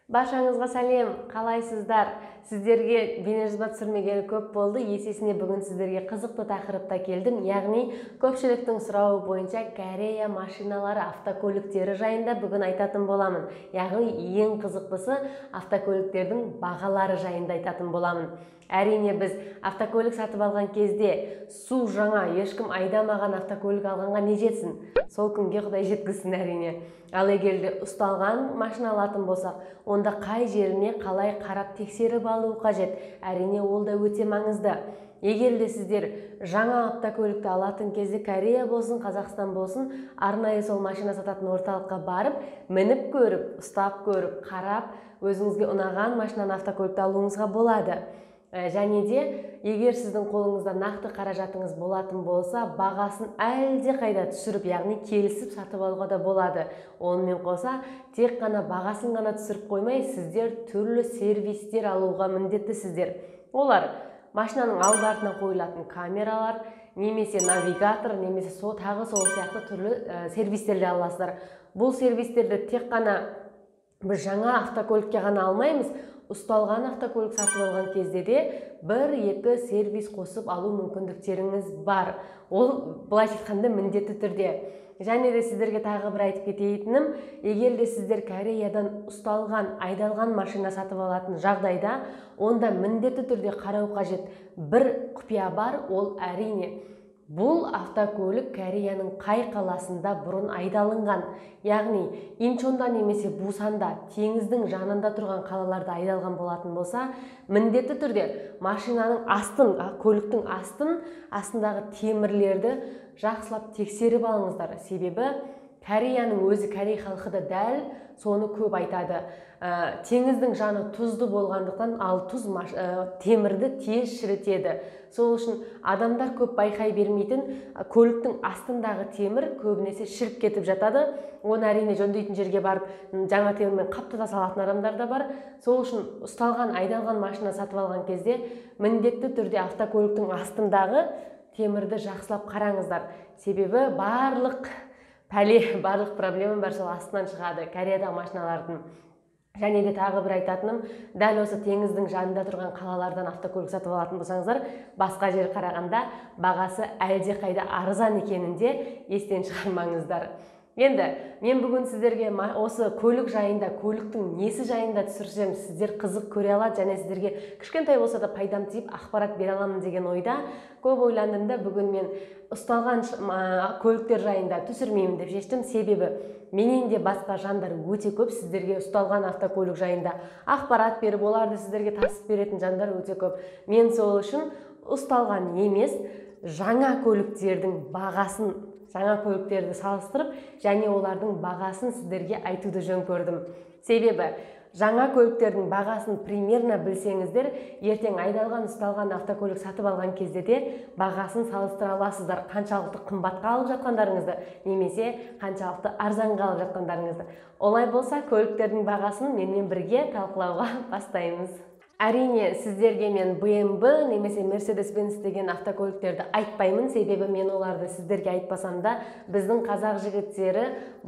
Баршаңызға сәлем, қалайсыздар? Сіздерге бейнежазба түсірмегелі көп болды. Есесіне бүгін сіздерге қызықты тақырыпта келдім. Яғни көпшіліктің сұрауы бойынша Корея машиналары, автокөліктері жайында бүгін айтатын боламын. Яғни ең қызықтысы автокөліктердің бағалары жайында айтатын боламын. Әрине, біз автокөлік сатып алған кезде су жаңа, ешкім айдамаған автокөлік алғанға не жетсін? Сол күнге Құдай жеткізсін, әрине. Ал егер де ұсталған машина алатын болсақ, онда қай жеріне қалай қарап тексеріп алу қажет? Әрине, ол да өте маңызды. Егер де сіздер жаңа автокөлікті алатын кезде, Корея болсын, Қазақстан болсын, арнайы сол машина сататын орталыққа барып, мініп көріп, ұстап көріп, қарап, өзіңізге ұнаған машинаны, автокөлікті алуыңызға болады. Және де егер сіздің қолыңызда нақты қаражатыңыз болатын болса, бағасын әлде қайда түсіріп, яғни келісіп сатып алуға да болады. Онымен қоса, тек қана бағасын ғана түсіріп қоймай, сіздер түрлі сервистер алуға міндеттісіздер. Олар машинаның алды артына қойылатын камералар, немесе навигатор, немесе сол тағы сол сияқты түрлі сервистерді аласыздар. Бұл сервистерді тек қана біз жаңа автокөлікке ғана алмаймыз, ұсталған автокөлік сатып алған кезде де бір-екі сервис қосып алу мүмкіндіктеріңіз бар. Ол былайша айтқанда міндетті түрде. Және де сіздерге тағы бір айтып кететінім, егер де сіздер Кореядан ұсталған, айдалған машина сатып алатын жағдайда, онда міндетті түрде қарау қажет бір құпия бар, ол әрине бұл автокөлік Кореяның қай қаласында бұрын айдалынған, яғни Инчонда немесе Бусанда, теңіздің жанында тұрған қалаларда айдалған болатын болса, міндетті түрде машинаның астын, көліктің астын, астындағы темірлерді жақсылап тексеріп алыңыздар. Себебі Кореяның өзі, корей халқы да дәл соны көп айтады. Теңіздің жаны тұзды болғандықтан, ал тұз темірді тез шірітеді. Сол үшін адамдар көп байқай бермейтін көліктің астындағы темір көбінесе шіріп кетіп жатады. Оны әрине жөндейтін жерге барып жаңа темірмен қаптата салатын адамдар да бар. Сол үшін ұсталған, айдалған машина сатып алған кезде міндетті түрде автокөліктің астындағы темірді жақсылап қараңыздар. Себебі барлық пәле, барлық проблема бар сол астынан шығады Кореядағы машиналардың. Және де тағы бір айтатыным, дәл осы теңіздің жанында тұрған қалалардан автокөлік сатып алатын болсаңыздар, басқа жер қарағанда бағасы әлде қайда арзан екенін де естен шығармаңыздар. Енді мен бүгін сіздерге осы көлік жайында, көліктің несі жайында түсірсем, сіздер қызық көре алады және сіздерге кішкентай болса да пайдам тиіп ақпарат бере аламын деген ойда көп ойландым да, бүгін мен ұсталған көліктер жайында түсірмеймін деп шештім. Себебі менен де басқа жандар өте көп, сіздерге ұсталған автокөлік жайында ақпарат беріп, оларды сіздерге тасып беретін жандар өте көп. Мен сол үшін ұсталған емес, жаңа көліктердің бағасын, жаңа көліктерді салыстырып және олардың бағасын сіздерге айтуды жөн көрдім. Себебі жаңа көліктердің бағасын примерно білсеңіздер, ертең айдалған, ұсталған автокөлік сатып алған кезде де бағасын салыстыра аласыздар. Қаншалықты қымбатқа алып жатқандарыңызды немесе қаншалықты арзанға алып жатқандарыңызды. Олай болса, көліктердің бағасын менімен бірге талқылауға бастаймыз. Әрине, сіздерге мен BMW немесе Mercedes-Benz деген автокөліктерді айтпаймын, себебі мен оларды сіздерге айтпасам да, біздің қазақ жігіттері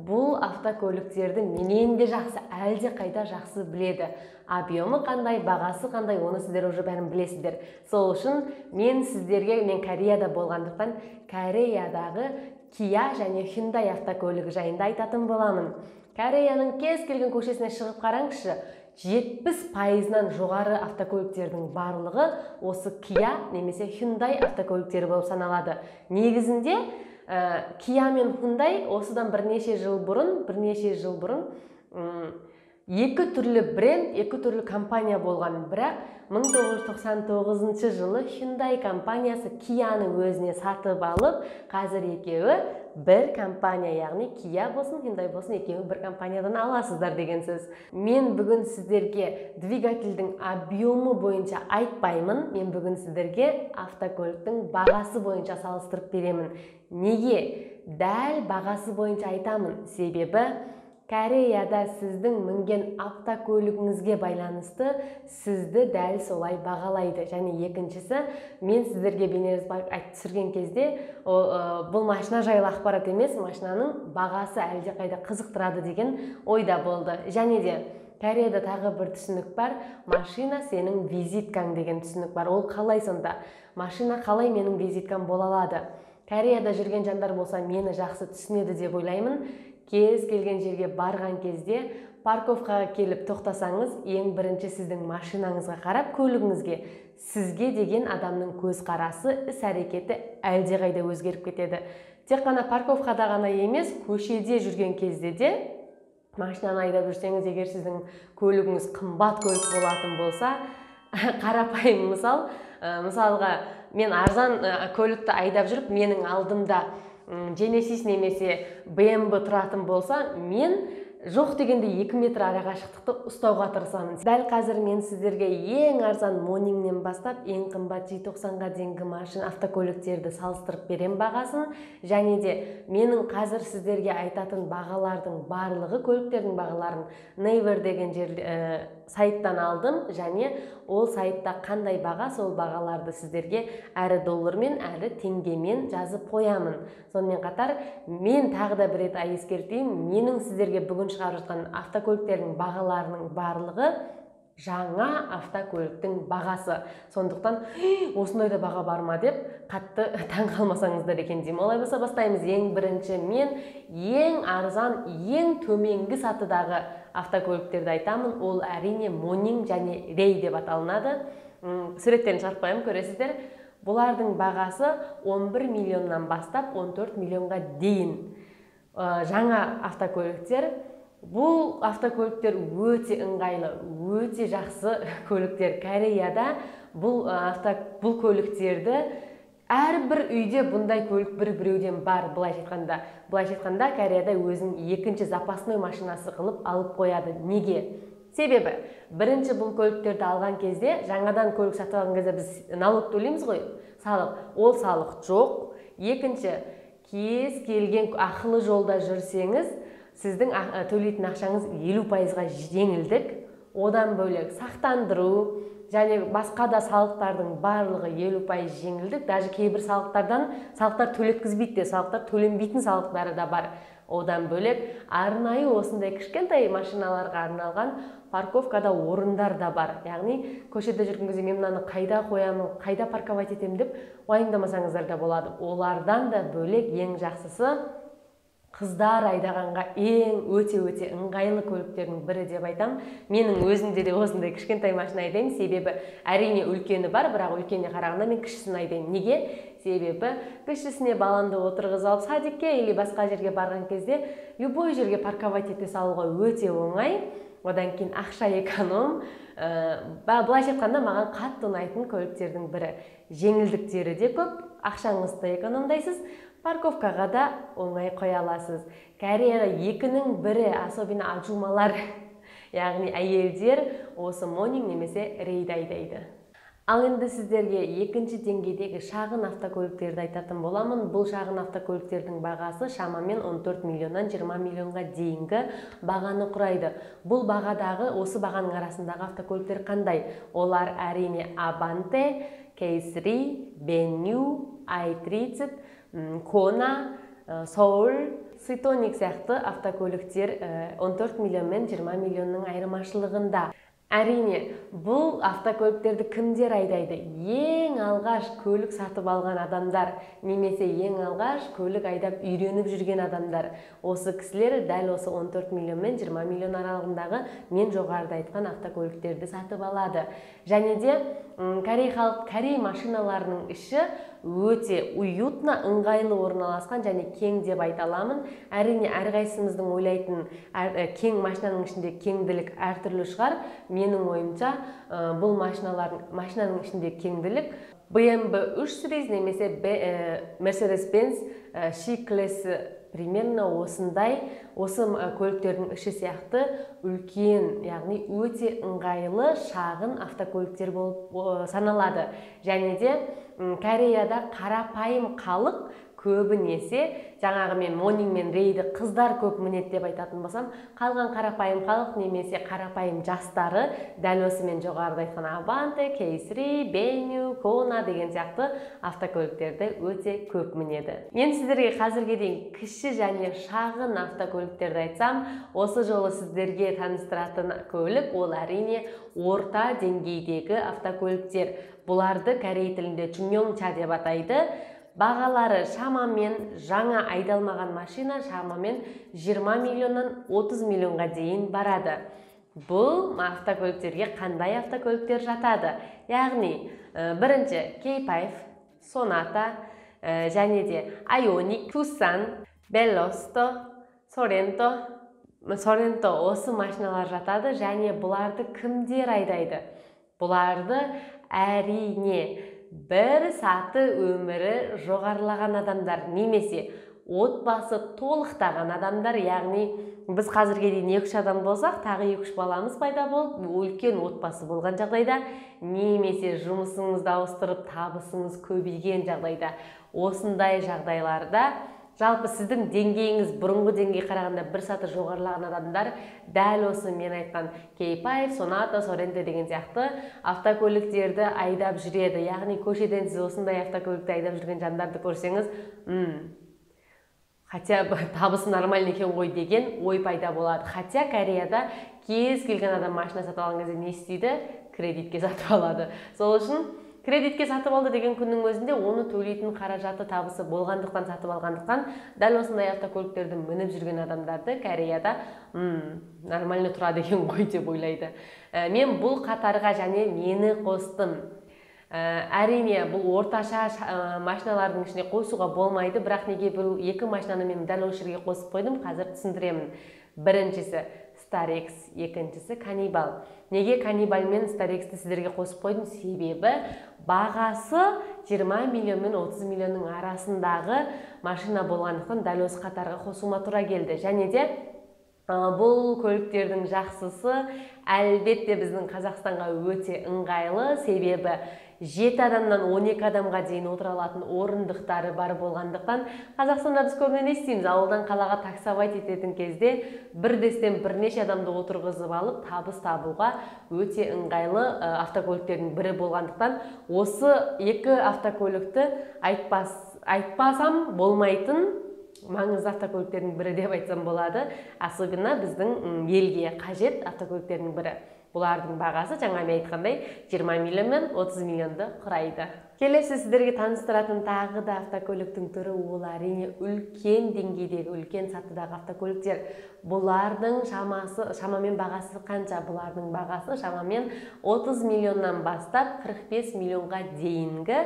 бұл автокөліктерді менен де жақсы, әлде қайда жақсы біледі. Объемы қандай, бағасы қандай, оны сіздер уже бәрін білесіздер. Сол үшін мен сіздерге, мен Кореяда болғандықтан, Кореядағы Kia және Hyundai автокөлігі жайында айтатын боламын. Кореяның кез келген көшесіне шығып қараңызшы, 70%-нан жоғары автокөліктердің барлығы осы Kia немесе Hyundai автокөліктері болып саналады. Негізінде Kia мен Hyundai осыдан бірнеше жыл бұрын екі түрлі бренд, екі түрлі компания болған. Бірақ 1999 жылы Hyundai компаниясы Kia-ны өзіне сатып алып, қазір екеуі бір компания, яғни Kia болсын, Hyundai болсын, екеуі бір компаниядан аласыздар деген сөз. Мен бүгін сіздерге двигательдің объемы бойынша айтпаймын, мен бүгін сіздерге автокөліктің бағасы бойынша салыстырып беремін. Неге? Дәл бағасы бойынша айтамын. Себебі Кореяда сіздің мінген автокөлігіңізге байланысты сізді дәл солай бағалайды. Және екіншісі, мен сіздерге бейнежазба айтып түсірген кезде, бұл машина жайлы ақпарат емес, машинаның бағасы әлде қайда қызықтырады деген ойда болды. Және де Кореяда тағы бір түсінік бар, машина сенің визиткаң деген түсінік бар. Ол қалай сонда? Машина қалай менің визиткам бола алады? Кореяда жүрген жандар болса, мені жақсы түсінеді деп ойлаймын. Кез келген жерге барған кезде парковкаға келіп тоқтасаңыз, ең бірінші сіздің машинаңызға қарап, көлігіңізге, сізге деген адамның көзқарасы, іс әрекеті әлдеқайда өзгеріп кетеді. Тек қана парковкада ғана емес, көшеде жүрген кезде де машинаны айдап жүрсеңіз, егер сіздің көлігіңіз қымбат көлік болатын болса, қарапайым мысал, мысалға мен арзан көлікті айдап жүріп, менің алдымда Genesis немесе BMW тұратын болса, мен жоқ дегенде 2 метр арақашықтықты ұстауға тырысамын. Дәл қазір мен сіздерге ең арзан Мониңнен бастап, ең қымбат G90-ға дейінгі машина автокөліктерді салыстырып берем бағасын. Және де менің қазір сіздерге айтатын бағалардың барлығы, көліктердің бағаларын Naver деген жер, сайттан алдым. Және ол сайтта қандай баға, сол бағаларды сіздерге әрі доллармен, әрі теңгемен жазып қоямын. Сонымен қатар мен тағы да бір рет ескертейін, менің сіздерге бүгін шығарып жатқан автокөліктердің бағаларының барлығы жаңа автокөліктің бағасы. Сондықтан осындай да баға бар ма деп қатты таң қалмасаңыздар екен деймін. Олай болса бастаймыз. Ең бірінші мен ең арзан, ең төменгі сатыдағы автокөліктерді айтамын. Ол әрине Монинг және Рей деп аталынады. Суреттерін шығарып қоямын, көресіздер. Бұлардың бағасы 11 миллионнан бастап 14 миллионға дейін. Жаңа автокөліктер. Бұл автокөліктер өте ыңғайлы, өте жақсы көліктер. Кореяда бұл көліктерді әрбір үйде бұндай көлік бір-біреуден бар, былайша айтқанда. Былайша айтқанда, Кореяда өзінің екінші запасной машинасы қылып алып қояды. Неге? Себебі бірінші бұл көліктерді алған кезде, жаңадан көлік сатып алған кезде біз налог төлейміз ғой, салық. Ол салық жоқ. Екінші, кез келген ақылы жолда жүрсеңіз, сіздің төлейтін ақшаңыз 50%-ға жеңілдік. Одан бөлек сақтандыру және басқа да салықтардың барлығы 50% жеңілдік. Даже кейбір салықтардан салықтар төлеткізбейді де, салықтар төленбейтін салықтары да бар. Одан бөлек арнайы осындай кішкентай машиналарға арналған парковкада орындар да бар. Яғни көшеде жүрген кезде мен мынаны қайда қоямын, қайда парковать етемін деп уайымдамасаңыздар да болады. Олардан да бөлек ең жақсысы қыздар айдағанға ең өте-өте ыңғайлы көліктердің бірі деп айтам. Менің өзімде де осындай кішкентай машина айдаймын, себебі әрине үлкені бар, бірақ үлкеніне қарағанда мен кішісін айдаймын. Неге? Себебі кішісіне баламды отырғызып алып садикке или басқа жерге барған кезде любой жерге парковать ете салуға өте оңай. Одан кейін ақша эконом. Былайша айтқанда маған қатты ұнайтын көліктердің бірі. Жеңілдіктері де көп, ақшаңызды экономдайсыз, парковкаға да оңай қоя аласыз. Кореяда екінің бірі, особенно аджумалар, яғни әйелдер осы Монинг немесе Рейді айдайды. Ал енді сіздерге екінші деңгейдегі шағын автокөліктерді айтатын боламын. Бұл шағын автокөліктердің бағасы шамамен 14 миллионнан 20 миллионға дейінгі бағаны құрайды. Бұл бағадағы, осы бағаның арасындағы автокөліктер қандай? Олар әрине Avante, K3, Venue, i30, Kona, Soul, Citroen сияқты автокөліктер 14 миллион мен 20 миллионның айырмашылығында. Әрине, бұл автокөліктерді кімдер айдайды? Ең алғаш көлік сатып алған адамдар, немесе ең алғаш көлік айдап үйреніп жүрген адамдар. Осы кісілер дәл осы 14 миллион мен 20 миллион аралығындағы мен жоғарыда айтқан автокөліктерді сатып алады. Және де корей машиналарының іші өте уютно, ыңғайлы орналасқан және кең деп айта аламын. Әрине, әрқайсымыздың ойлайтын кең машинаның ішінде кеңділік әртүрлі шығар. Менің ойымша, бұл машинаның ішінде кеңділік BMW 3 Series немесе Mercedes-Benz C-классы примерно осындай, осы көліктердің іші сияқты үлкен, яғни өте ыңғайлы шағын автокөліктер болып саналады. Және де Кореяда қарапайым халық Көбінесе жаңағы мен Монинг мен Рейді қыздар көп мінеді деп айтатын болсам, қалған қарапайым халық немесе қарапайым жастары дәл осы мен жоғарыда айтқан Аванте, K3, Venue, Kona деген сияқты автокөліктерді өте көп мінеді. Мен сіздерге қазірге дейін кіші және шағын автокөліктерді айтсам, осы жолы сіздерге таныстыратын көлік ол әрине орта деңгейдегі автокөліктер. Бұларды корей тілінде чуньоңча деп атайды. Бағалары шамамен жаңа айдалмаған машина шамамен 20 миллионнан 30 миллионға дейін барады. Бұл автокөліктерге қандай автокөліктер жатады? Яғни, бірінші K5, Sonata, және де Ioniq, Tucson, Veloster, Sorento осы машиналар жатады. Және бұларды кімдер айдайды? Бұларды әрине бір саты өмірі жоғарылаған адамдар немесе отбасы толықтаған адамдар, яғни біз қазірге дейін 2-3 адам болсақ, тағы 2-3 баламыз пайда болып, үлкен отбасы болған жағдайда, немесе жұмысыңызды ауыстырып, табысыңыз көбейген жағдайда, осындай жағдайларда жалпы сіздің деңгейіңіз бұрынғы деңгейге қарағанда бір саты жоғарылаған адамдар дәл осы мен айтқан K5, Sonata, Sorento деген сияқты автокөліктерді айдап жүреді. Яғни көшеден сіз осындай автокөлікті айдап жүрген жандарды көрсеңіз, хотя бы табысы нормальный екен ғой деген ой пайда болады. Хотя Кореяда кез келген адам машина сатып алған кезде не істейді? Кредитке сатып алады. Сол үшін кредитке сатып алды деген күннің өзінде оны төлейтін қаражаты табысы болғандықтан, сатып алғандықтан дәл осындай автокөліктерді мініп жүрген адамдарды Кореяда нормально тұрады екен ғой деп ойлайды. Мен бұл қатарға және нені қостым? Әрине, бұл орташа машиналардың ішіне қосуға болмайды, бірақ неге бұл екі машинаны мен дәл осы жерге қосып қойдым, қазір түсіндіремін. Біріншісі Starex, екіншісі Каннибал. Неге Каннибал мен Старексті сіздерге қосып қойдым? Себебі бағасы 20 миллион мен 30 миллионның арасындағы машина болғандықтан дәл осы қатарға қосуыма тура келді. Және де бұл көліктердің жақсысы әлбетте біздің Қазақстанға өте ыңғайлы, себебі 7 адамнан 12 адамға дейін отыра алатын орындықтары бар болғандықтан Қазақстанда біз көбіне не істейміз? Ауылдан қалаға таксовать ететін кезде бірдестен бірнеше адамды отырғызып алып табыс табуға өте ыңғайлы автокөліктердің бірі болғандықтан осы екі автокөлікті айтпасам болмайтын маңызды автокөліктердің бірі деп айтсам болады. Особенно біздің елге қажет автокөліктердің бірі. Бұлардың бағасы жаңа мен айтқандай 20 миллион мен 30 миллионды құрайды. Келесі сіздерге таныстыратын тағы да автокөліктің түрі ол әрине үлкен деңгейдегі, үлкен сатыдағы автокөліктер. Бұлардың шамамен бағасы қанша? Бұлардың бағасы шамамен 30 миллионнан бастап 45 миллионға дейінгі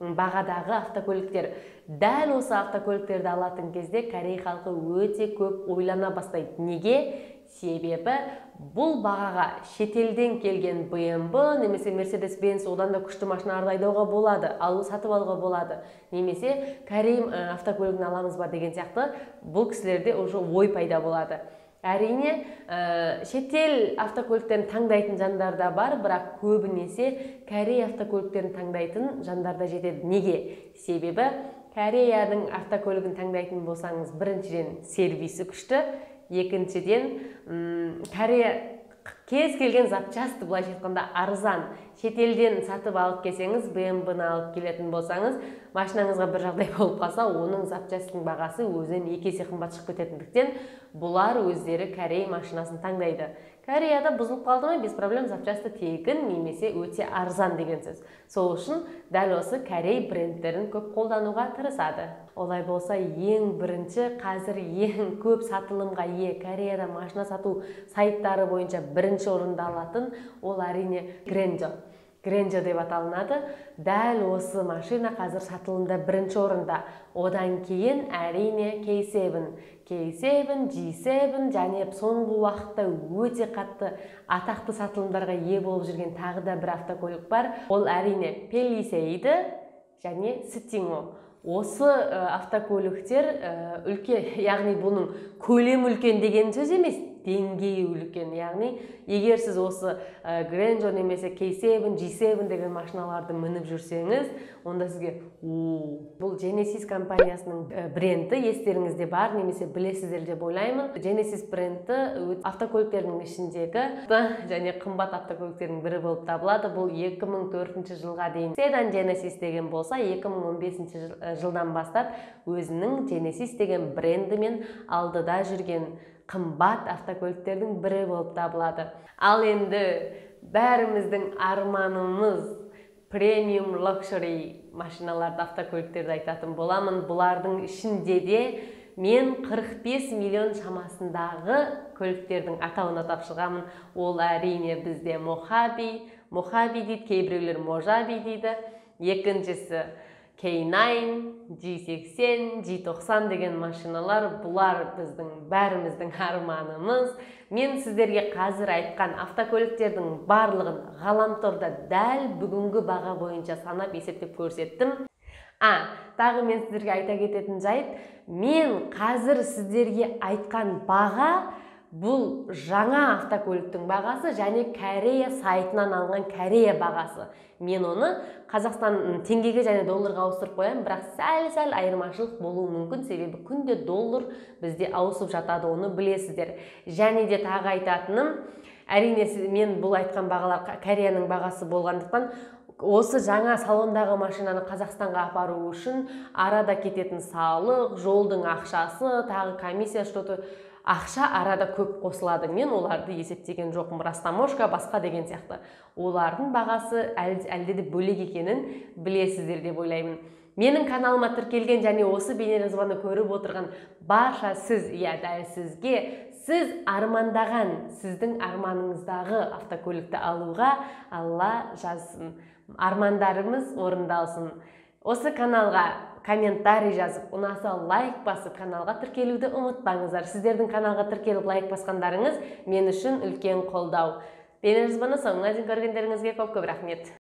бағадағы автокөліктер. Дәл осы автокөліктерді алатын кезде корей халқы өте көп ойлана бастайды. Неге? Себебі бұл бағаға шетелден келген BMW немесе Mercedes-Benz одан да күшті машиналарды айдауға болады, алу сатып алуға болады. Немесе корей автокөлігін аламыз ба деген сияқты бұл кісілерде уже ой пайда болады. Әрине, шетел автокөліктерін таңдайтын жандар да бар, бірақ көбінесе корей автокөліктерін таңдайтын жандар да жетеді. Неге? Себебі Кореяның автокөлігін таңдайтын болсаңыз, біріншіден сервисі күшті, екіншіден Корея кез келген запчасты былайша айтқанда арзан. Шетелден сатып алып келсеңіз, BMW-ны алып келетін болсаңыз, машинаңызға бір жағдай болып қалса, оның запчастың бағасы өзінен екі есе қымбат шығып кететіндіктен бұлар өздері корей машинасын таңдайды. Кореяда бұзылып қалды ма, без проблем запчасты тегін немесе өте арзан деген сөз. Сол үшін дәл осы корей брендтерін көп қолдануға тырысады. Олай болса, ең бірінші қазір ең көп сатылымға ие Кореяда машина сату сайттары бойынша бірінші орынды алатын ол әрине Grandeur. Grandeur деп аталынады. Дәл осы машина қазір сатылымда бірінші орында. Одан кейін әрине K7, K7, G7 және соңғы уақытта өте қатты атақты сатылымдарға ие болып жүрген тағы да бір автокөлік бар. Ол әрине Palisade және Citgo. Осы автокөліктер үлкен, яғни бұның көлемі үлкен деген сөз емес, деңгейі үлкен. Яғни егер сіз осы Grandeur немесе K7, G7 деген машиналарды мініп жүрсеңіз, онда сізге бұл Genesis компаниясының бренді естеріңізде бар немесе білесіздер деп ойлаймын. Genesis бренді автокөліктердің ішіндегі және қымбат автокөліктердің бірі болып табылады. Бұл 2004 жылға дейін седан Genesis деген болса, 2015 жылдан бастап өзінің Genesis деген брендімен алдыда жүрген қымбат автокөліктердің бірі болып табылады. Ал енді бәріміздің арманымыз премиум luxury машиналарды, автокөліктерді айтатын боламын. Бұлардың ішінде де мен 45 миллион шамасындағы көліктердің атауын атап шығамын. Ол әрине бізде Мохаби, Мохаби дейді, кейбіреулер Можаби дейді. Екіншісі K9, G80, G90 деген машиналар. Бұлар біздің бәріміздің арманымыз. Мен сіздерге қазір айтқан автокөліктердің барлығын ғаламторда дәл бүгінгі баға бойынша санап есептеп көрсеттім. Тағы мен сіздерге айта кететін жайт, мен қазір сіздерге айтқан баға бұл жаңа автокөліктің бағасы және Корея сайтынан алынған Корея бағасы. Мен оны Қазақстан теңгеге және долларға ауыстырып қоямын, бірақ сәл-сәл айырмашылық болуы мүмкін, себебі күнде доллар бізде ауысып жатады, оны білесіздер. Және де тағы айтатыным, әрине мен бұл айтқан бағалар Кореяның бағасы болғандықтан, осы жаңа салондағы машинаны Қазақстанға апару үшін арада кететін салық, жолдың ақшасы, тағы комиссия, что-то ақша арада көп қосылады. Мен оларды есептеген жоқпын, растаможка, басқа деген сияқты. Олардың бағасы әлде де бөлек екенін білесіздер деп ойлаймын. Менің каналыма тіркелген және осы бейнежазбаны көріп отырған барша сіз, иә, дәл сізге, сіз армандаған, сіздің арманыңыздағы автокөлікті алуға Алла жазсын. Армандарымыз орындалсын. Осы каналға комментарий жазып, ұнаса лайк басып, каналға тіркелуді ұмытпаңыздар. Сіздердің каналға тіркеліп лайк басқандарыңыз мен үшін үлкен қолдау. Бейнежазбаны соңына дейін көргендеріңізге көп-көп рахмет.